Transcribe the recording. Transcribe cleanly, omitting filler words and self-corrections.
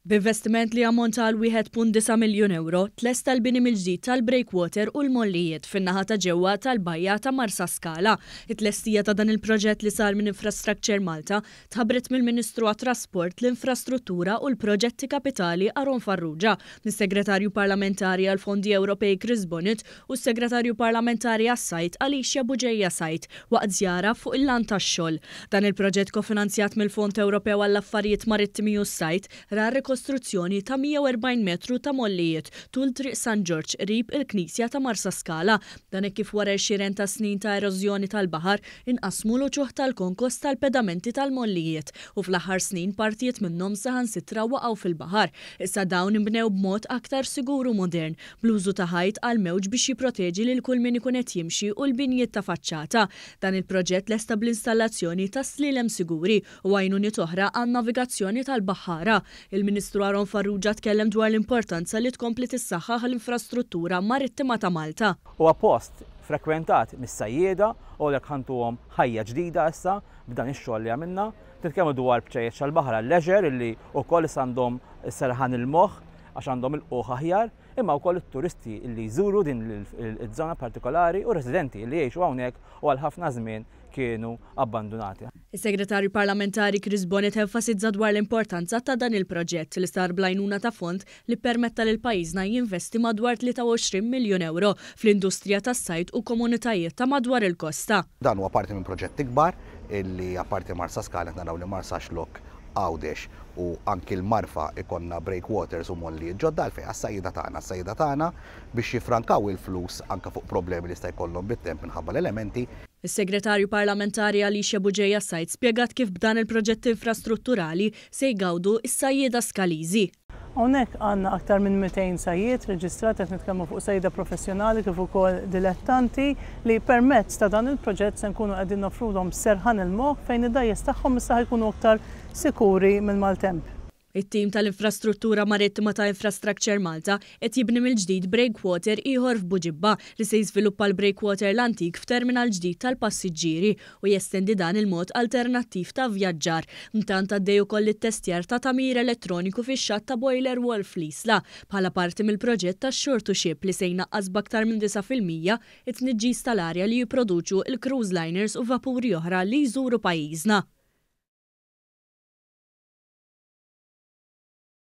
B'investiment li jammonta għal 1.9 miljun ewro, tlesta l-bini mill-ġdid tal-breakwater u l-mollijiet fin-naħa ta' ġewwa tal-bajja ta' Marsaskala. It-tlestija ta' dan il-proġett li sar minn Infrastructure Malta tħabbret mill-Ministru għat-Trasport, l-Infrastruttura u l-Proġetti Kapitali Aaron Farrugia, mis-Segretarju Parlamentari għall-Fondi Ewropej Chris Bonett u s-Segretarju Parlamentari għas-Sajd Alicia Bugeja Said waqt żjara fuq il-lant tax-xogħol. Dan il-proġett kofinanzjat mill-Fond Ewropew għall-Affarijiet Marittimi u s-Sajd ra r-rikostruzzjoni ta' 140 metru ta' mollijiet tul Triq San Ġorġ qrib il-Knisja ta' Marsaskala. Dan hekk kif wara għexieren ta' snin ta' erożjoni tal-baħar inqasmu l-uċuħ tal-konkos tal-pedamenti tal-mollijiet u fl-aħħar snin partijiet minnhom saħansitra waqgħu fil-baħar. Issa dawn inbnew b'mod aktar sigur u modern bl-użu ta' ħajt għall-mewġ biex jipproteġi lil kull min ikun qed jimxi u l-binjiet ta' faċċata. Dan il-proġett lesta bl-installazzjoni ta' slielem siguri u għajnuniet oħra għan-navigazzjoni tal-baħħara. Il-Ministru Aaron Farrugia tkellem dwar l-importanza li tkompli tissaħħaħ l-infrastruttura marittima ta' Malta. Huwa post frekwentat mis-sajjieda u għalhekk ħa ntuhom ħajja ġdida issa b'dan ix-xogħol li għamilna. Nitkellmu dwar bċejjeċ tal-baħar għal-leisure illi wkoll issa għandhom serħan il-moħħ għax għandhom ilqugħ aħjar, imma wkoll it-turisti li jżuru din iż-żona partikolari u residenti li jgħixu hawnhekk u għal ħafna żmien kienu abbandunati. Is-Segretarju Parlamentari Chris Bonett enfasizza dwar l-importanza ta' dan il-proġett li sar bl-għajnuna ta' fond li ppermetta lil pajjiżna jinvesti madwar 23 miljun ewro fl-industrija tas-sajd u komunitajiet ta' madwar il-kosta. Dan huwa parti minn proġett ikbar illi apparti Marsaskala qed naraw li Marsaxlokk, Għawdex u anki l-Marfa jkollna breakwaters u mollijiet ġodda għalfejn għas-sajjieda tagħna, għas-sajjieda tagħna biex jiffrankaw il-flus anke fuq problemi li jista' jkollhom bit-temp minħabba l-elementi. Is-Segretarju Parlamentari Alicia Bugeja Said spjegat kif b'dan il-proġett infrastrutturali se jgawdu s-sajjieda Skaliżi. Hawnhekk għandna aktar minn 200 sajjied reġistrat, qed nitkellmu fuq sajjieda professjonali kif ukoll dilettanti li permezz ta' dan il-proġett se nkunu qegħdin noffrulhom serħan il-moħħ fejn id-dgħajjes tagħhom issa ħa jkunu aktar sikuri mill-maltemp. It-tim tal-Infrastruttura Marittima ta' Infrastructure Malta qed jibni mill-ġdid breakwater ieħor f'Buġibba li se jiżviluppa l-breakwater l-antik f'terminal ġdid tal-passiġġieri u jestendi dan il-mod alternattiv ta' vjaġġar. Intant għaddej ukoll l-ittestjar ta' tagħmir elettroniku fix-xatt ta' Boiler Wall fl-Isla bħala parti mill-proġett tax-Shore to Ship li se jnaqqas b'aktar minn 9% it-tniġġis tal-arja li jipproduċu l-cruise liners u vapuri oħra li jżuru pajjiżna.